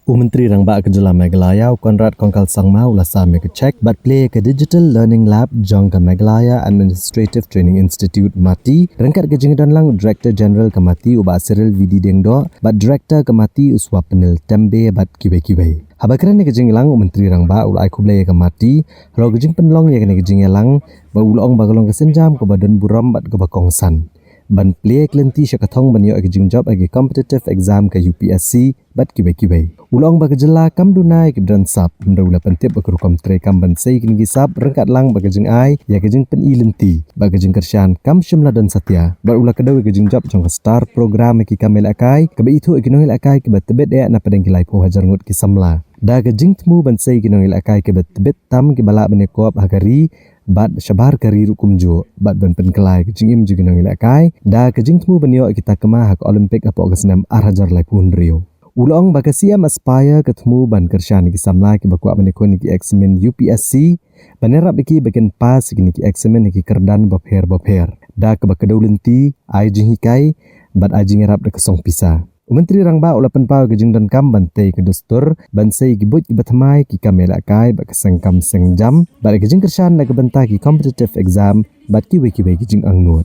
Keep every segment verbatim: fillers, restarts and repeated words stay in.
U Myntri Rangbah ka Jylla Meghalaya, u Conrad Kongkal Sangma, u la sam ïa ka cheque bad plie ïa ka Digital Learning Lab jong ka Meghalaya Administrative Training Institute, MATI, ryngkat ka jingdon lang u Director General ka MATI, u Bah Cyril V D Diengdoh, bad Director ka MATI, u Swapnil Tembe, bad kiwei kiwei. Haba kren ha ka jingïalang, u Myntri Rangbah u la ai khublei ïa ka MATI halor ka jingpynlong ïa kane ka jingïalang, bad u la ong ba ka long ka sienjam kaba don burom bad kaba kongsan ban plie ïa ka lynti sha ka thong ban ïoh ïa ka jingjop ha ki competitive exam ka U P S C bad kiwei kiwei. U la ong ba ka jylla kam duna ïa kiba don sap, hynrei u la pyntip ba ka rukom treikam ban sei ïa kine ki sap ryngkat lang bad ka jingai ïa ka jingpyni lynti bad ka jingkyrshan kam shym la don satia, bad u la kdew ïa ka jingjop jong ka STAR program ha ki kam ïalehkai kaba ithuh ïa ki nongïalehkai kiba tbit eh na pdeng ki laiphew hajar ngut ki samla. Da ka jingthmu ban sei ïa ki nongïalehkai kiba tbit tam kiba lah ban ïakop ha ka ri bad shabar ka ri ruh kumjuh, bad ban pynkylla ïa ka jingim jong ki nongïalehkai da ka jingthmu ban ïoh ïa ki takma ha ka Olympic hapoh ka snem ar hajar laiphew hynriew. U la ong ba ka C M Aspire ka thmu ban kyrshan ïa ki samla kiba kwah ban ïakhun ïa ki eksamin U P S C ban ïarap ïa ki ba kin pass ïa kine ki eksamin ha ki kyrdan bapher bapher, da kaba kdew lynti, ai jinghikai bad ai jingïarap da ka song pisa. U Myntri Rangbah u la pynpaw ïa ka jingdonkam ban tei ïa ka dustur ban sei ïa ki buit kiba thymmai, ki kam ïalehkai bad ka seng kam seng jam, bad ïa ka jingkyrshan na ka bynta ki competitive exam bad kiwei kiwei ki jingangnud.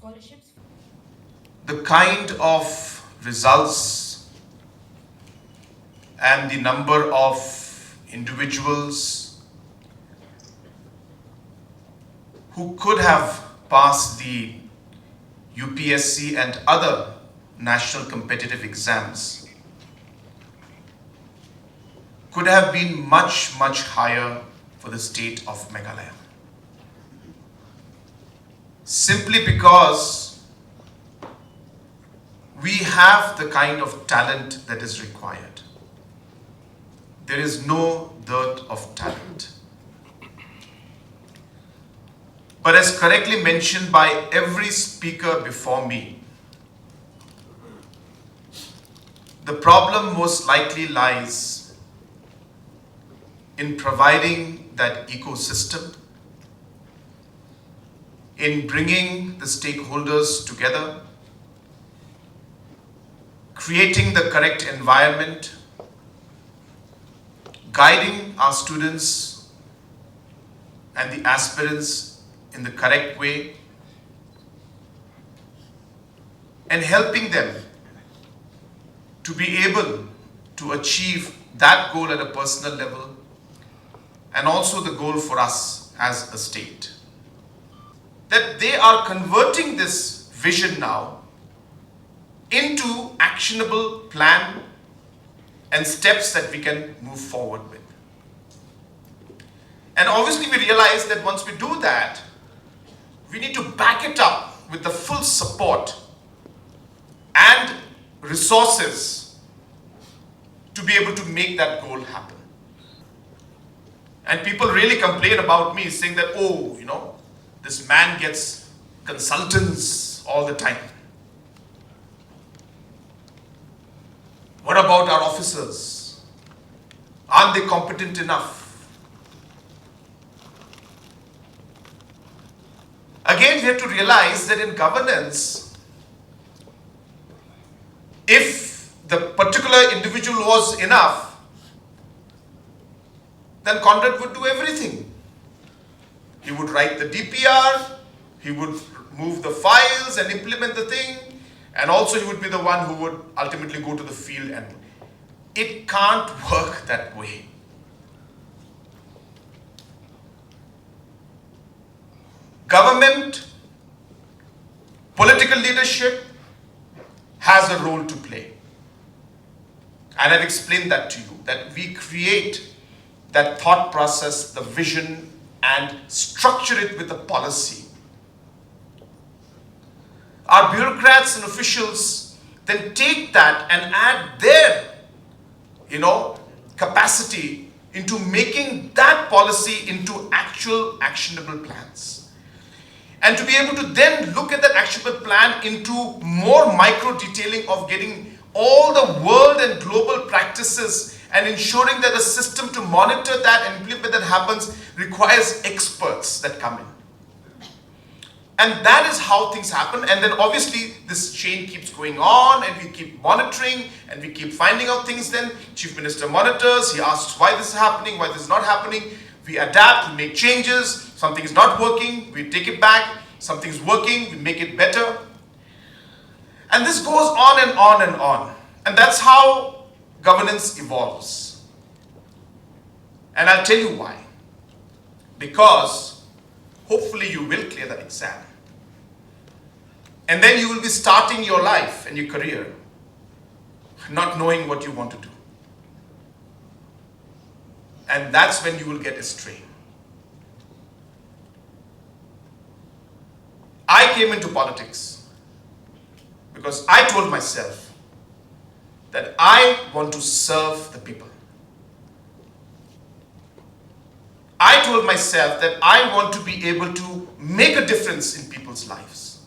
The kind of results and the number of individuals who could have passed the U P S C and other national competitive exams could have been much, much higher for the state of Meghalaya. Simply because we have the kind of talent that is required. There is no dearth of talent. But as correctly mentioned by every speaker before me, the problem most likely lies in providing that ecosystem, in bringing the stakeholders together, creating the correct environment, guiding our students and the aspirants in the correct way, and helping them to be able to achieve that goal at a personal level and also the goal for us as a state. That they are converting this vision now into actionable plan and steps that we can move forward with. And obviously, we realize that once we do that, we need to back it up with the full support and resources to be able to make that goal happen. And people really complain about me, saying that, "Oh, you know, this man gets consultants all the time." What about our officers? Aren't they competent enough? Again, we have to realize that in governance, if the particular individual was enough, then Conrad would do everything. He would write the D P R, he would move the files and implement the thing, and also he would be the one who would ultimately go to the field. And it can't work that way. Government, political leadership has a role to play. And I've explained that to you, that we create that thought process, the vision, and structure it with a policy. Our bureaucrats and officials then take that and add their, you know, capacity into making that policy into actual actionable plans. And to be able to then look at that actionable plan into more micro detailing of getting all the world and global practices and ensuring that the system to monitor that and implement that happens requires experts that come in. And that is how things happen. And then obviously, This chain keeps going on, and we keep monitoring, and we keep finding out things. Then Chief Minister monitors, he asks why this is happening, why this is not happening. We adapt, we make changes. Something is not working, we take it back. Something's working, we make it better. And this goes on and on and on. And that's how governance evolves. And I'll tell you why. Because hopefully you will clear that exam. And then you will be starting your life and your career not knowing what you want to do. And that's when you will get astray. I came into politics because I told myself that I want to serve the people. I told myself that I want to be able to make a difference in people's lives.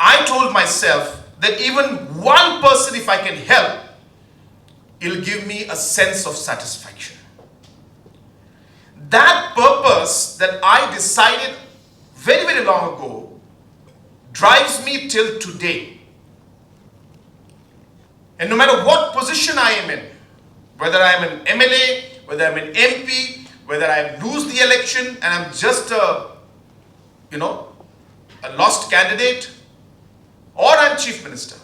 I told myself that even one person, if I can help, it'll give me a sense of satisfaction. That purpose that I decided very, very long ago drives me till today. And no matter what position I am in, whether I am an M L A, whether I'm an M P, whether I lose the election and I'm just a, you know, a lost candidate, or I'm chief minister,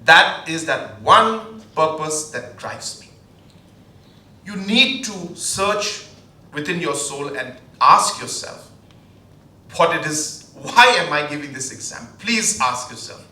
that is that one purpose that drives me. You need to search within your soul and ask yourself what it is. Why am I giving this exam? Please ask yourself,